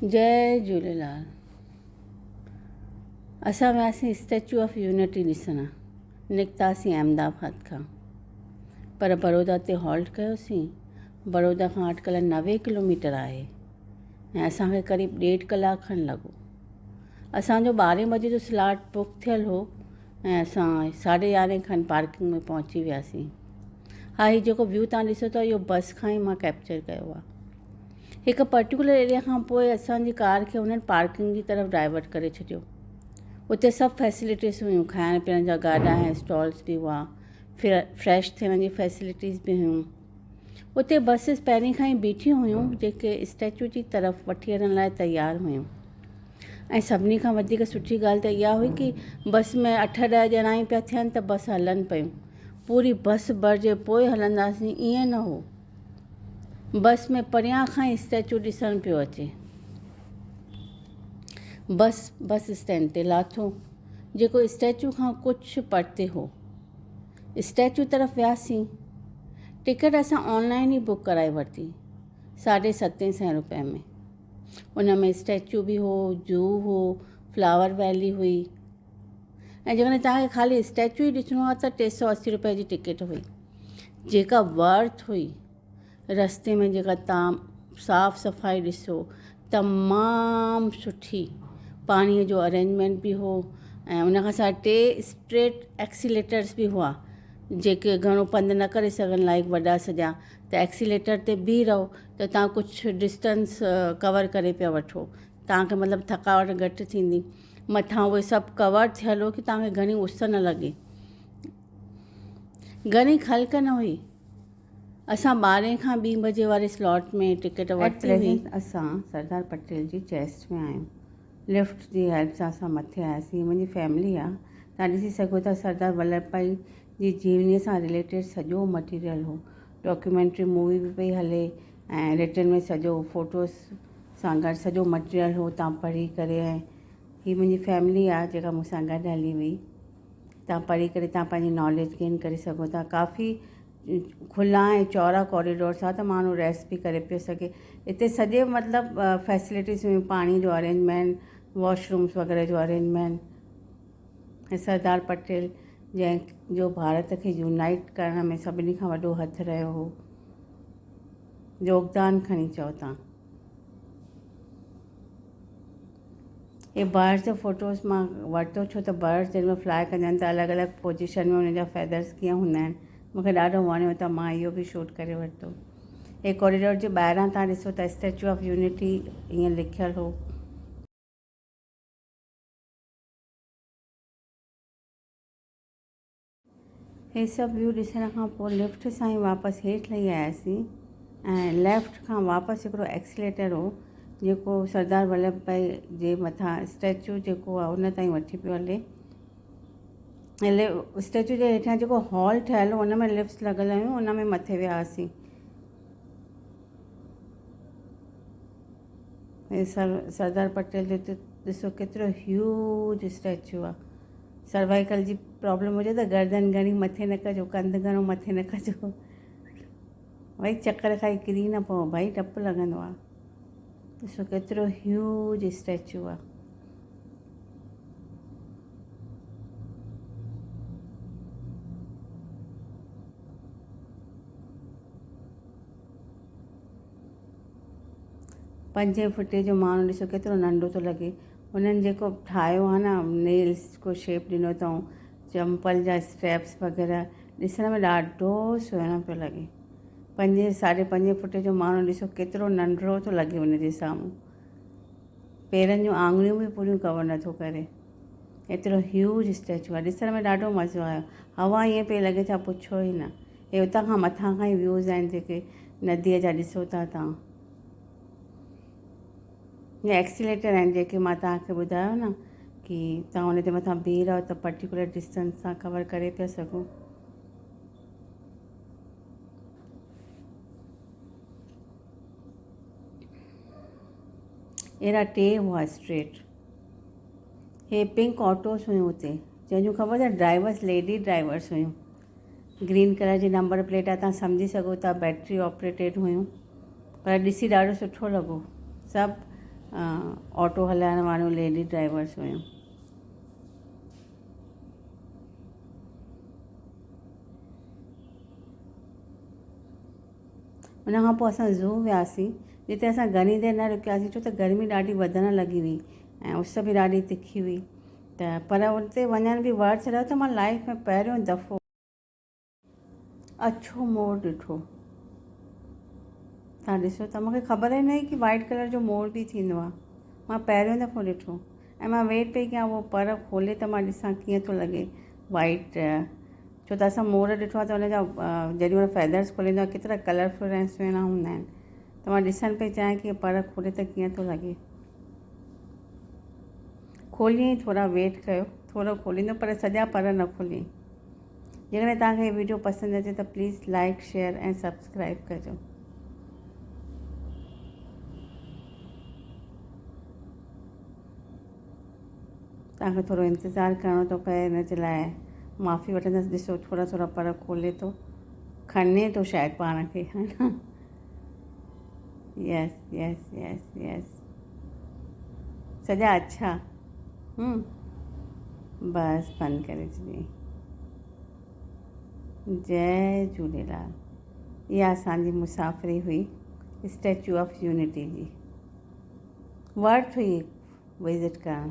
جئي جهوليلال. اسان وياسين اسٽيچو آف يونٽي ڏسڻ. نڪتاسين احمد آباد کان پر بڙودا تي هالٽ ڪيوسين. بڙودا کان اٽڪل 90 ڪلوميٽر آهي ۽ اسان کي قريب ڏيڍ ڪلاڪ کن لڳو. اسان جو ٻارهين بجي جو سلاٽ بڪ ٿيل هو ۽ اسان ساڍي يارهين کن پارڪنگ ۾ پهچي وياسين. ها هي جيڪو ويو تان ڏسو ٿا اهو بس کان ئي مان ڪيپچر ڪيو آهي. هڪ پرٽيڪولر ايريا کان پوء اسان جي ڪار کي انهن پارڪنگ جي طرف ڊائيورٽ ڪري ڇڏيو. اتي سڀ فيسلٽيز هيون، کائڻ پيئڻ جا گاڏا ۽ اسٽالز به هئا، فريش ٿيڻ جي فيسلٽيز به هيون. اتي بسز پهرين کان ئي بيٺيون هيون جيڪي اسٽيچو جي طرف وٺي هلڻ لاء تيار هيون. ۽ سڀني کان وڌيڪ سٺي ڳالهه ته اها هئي ڪي بس ۾ اٺ ڏهه ڄڻا ئي پيا ٿين ته بس هلن پيون. پوري بس ڀرجي پوء هلنداسين ائين نه هو. بس ۾ پريان کان ئي اسٽيچو ڏسڻ پيو اچي. بس بس اسٽينڊ تي لاٿو، جيڪو اسٽيچو کان ڪجهه پرتي هو. اسٽيچو طرف وياسين. ٽڪيٽ اسان آن لائن ئي بڪ ڪرائي ورتي، ساڍي ستين سئين روپين ۾. ان ۾ اسٽيچو به هو، زو هو، فلاور ويلي هئي ۽ جيڪڏهن توهان کي خالي اسٽيچو ئي ڏسڻو آهي ته 380 روپئي جي ٽڪيٽ هئي. جيڪا ورٿ هئي. رستي ۾ جيڪا تان صاف صفائي ڏسو تمام سٺي پاڻيء جو ارينجمينٽ به هو ۽ ان کان سواء ٽي اسٽريٽ ايڪسيليٽرس به هئا جيڪي گهڻو پنڌ نه ڪري سگهن لائق وڏا سڄا ته ايڪسيليٽر تي بيهه رهو ته تان ڪجهه ڊسٽنس ڪور ڪري پيا وٺو تان کي مطلب ٿڪاوٽ گهٽ ٿيندي مٿان اهي سڀ ڪور ٿيل هو ڪي تان کي گهڻي اس نه لڳي. گهڻي خلق نه هئي. اسان ٻارهين کان ٻين بجي واري سلاٽ ۾ ٽڪيٽ ورتي هئي. اسان سردار پٽيل جي چيسٽ ۾ آهيون. لفٽ جي هيلپ سان اسان مٿي آياسين. هي منهنجي فيملي آ. توهان ڏسي سگهو ٿا سردار ولڀ ڀائي جي جيوني سان رليٽيڊ سڄو مٽيريل هو. ڊاڪيومينٽري مووي به پئي هلي ۽ رٽن ۾ سڄو فوٽوز سان گڏ سڄو مٽيريل هو. توهان پڙهي ڪري ۽ هي منهنجي فيملي آ جيڪا مون سان گڏ هلي هئي. تان پڙهي ڪري تان پنهنجي ناليج گين ڪري سگهو ٿا. ڪافي کلا ۽ چوڙا ڪوريڊورس آ ته ماڻهو ريسٽ به ڪري پيو سگهي. اتي سڄي مطلب فيسلٽيز هيون پاڻي جو ارينجمينٽ، واش رومس وغيره جو ارينجمينٽ ۽ سردار پٽيل جنهن جو ڀارت کي يونائيٽ ڪرڻ ۾ سڀني کان وڏو هٿ رهيو هو يوگدان کڻي چئو تان. هي برڊز جو فوٽوز مان ورتو ڇو ته برڊز جنهن مهل فلاء ڪندا آهن ته الڳ الڳ پوزيشن ۾ انهن جا فيدرز ڪيئن هوندا آهن مون کي ڏاڍو وڻيو ته مان اهو به شوٽ ڪري ورتو. هي ڪوريڊور جي ٻاهران تان ڏسو ته اسٽيچو آف يونٽي ائين لکيل هو. هي سڀ ويو ڏسڻ کان پوء لفٽ سان ئي واپس هيٺ لهي آياسين ۽ ليفٽ کان واپس هڪڙو ايڪسليٽر هو جيڪو سردار ولڀ ڀائي جي مٿان اسٽيچو جيڪو آهي ان تائين وٺي پيو هلي. اسٽيچو جي هيٺيان جيڪو هال ٺهيل هو ان ۾ لفٽس لڳل هيون ان ۾ مٿي ويا هئاسين. هي سردار پٽيل جو ته ڏسو ڪيترو هيوج اسٽيچو آ. سروائيڪل جي پرابلم هجي ته گردن گهڻي مٿي نه ڪجو، ڪنڌ گهڻو مٿي نه ڪجو. ڀائي چڪر کائي ڪري نه پئو ڀائي ڊپ لڳندو آ. ڏسو ڪيترو هيوج اسٽيچو آ. پنجين فٽي جو ماڻهو ڏسو ڪيترو ننڍو ٿو لڳي. هنن جيڪو ٺاهيو آهي نه نيلس ڪو شيپ ڏنو اٿئون چمپل جا اسٽيپس وغيره ڏسڻ ۾ ڏاڍو سهڻو پيو لڳي. پنجين ساڍي پنجين فٽي جو ماڻهو ڏسو ڪيترو ننڍڙو ٿو لڳي هن جي سامهون. پيرن جون آڱريون به پوريون ڪور نٿو ڪري. ايترو هيوج اسٽيچو آهي ڏسڻ ۾ ڏاڍو مزو آيو. هوا ائين پئي لڳي ڇا پڇو ئي نه. هي اتان کان مٿان کان ئي ويوز آهن جيڪي نديء جا ڏسو ٿا توهان. هي ايڪسيليٽر آهن جيڪي مان توهان کي ٻڌايو نه ڪي توهان ان جي مٿان بيهي رهو ته پرٽيڪولر ڊسٽنس سان ڪور ڪري پيا سگهو. اهڙا ٽي هئا اسٽريٽ. هي پنڪ آٽوز هيون اتي جنهن جون خبر اٿئي ڊرائيورس ليڊي ڊرائيورس هيون. گرين ڪلر جي نمبر پليٽ آهي تان سمجهي سگهو ٿا بيٽري آپريٽيڊ هيون پر ڏسي ڏاڍو سٺو لڳو سڀ آٽو هلائڻ واريون ليڊي ڊرائيورس هيون. ان کان پوء اسان زو وياسين جتي اسان گهڻي دير نه رڪياسين ڇو ته گرمي ڏاڍي وڌڻ لڳي هئي ۽ اس به ڏاڍي تکي هئي ته پر اتي وڃڻ به ورٿ رهيو ته مان لائف ۾ پهريون دفعو اڇو مور ڏٺو. تان ڏسو ته مونکي خبر ئي نه هئي ڪي وائٽ ڪلر جو مور به ٿيندو آهي. مان پهريون دفعو ڏٺو ۽ مان ويٽ پئي ڪيان اهو پر کولي ته مان ڏسان ڪيئن ٿو لڳي وائٽ ڇو ته اسان مور ڏٺو آهي ته ان جا جيڏي مهل فيدرس کوليندو آهي ڪيترا ڪلرفل ۽ سهڻا هوندا آهن ته مان ڏسڻ پئي چاهيان ڪي پر کولي ته ڪيئن ٿو لڳي. کوليائين ٿورا ويٽ ڪيو ٿورو کوليندو پر سڄا پر نه کوليائين. جيڪڏهن توهان کي هي ويڊيو پسند اچي ته پليز لائڪ شيئر ۽ سبسڪرائب ڪجو. توهان کي ٿورو انتظار ڪرڻو ٿو پئي ان جي لاء معافي وٺندس ڏسو ٿورا ٿورا پر کولي ٿو کڻي ٿو شايد پاڻ کي يس يس يس يس سڄا اڇا هم بس بند ڪري ڇڏي جئي جهوليلال اها اسانجي مسافري هئي اسٽيچو آف يونٽي جي ورٿ هئي وزٽ ڪرڻ.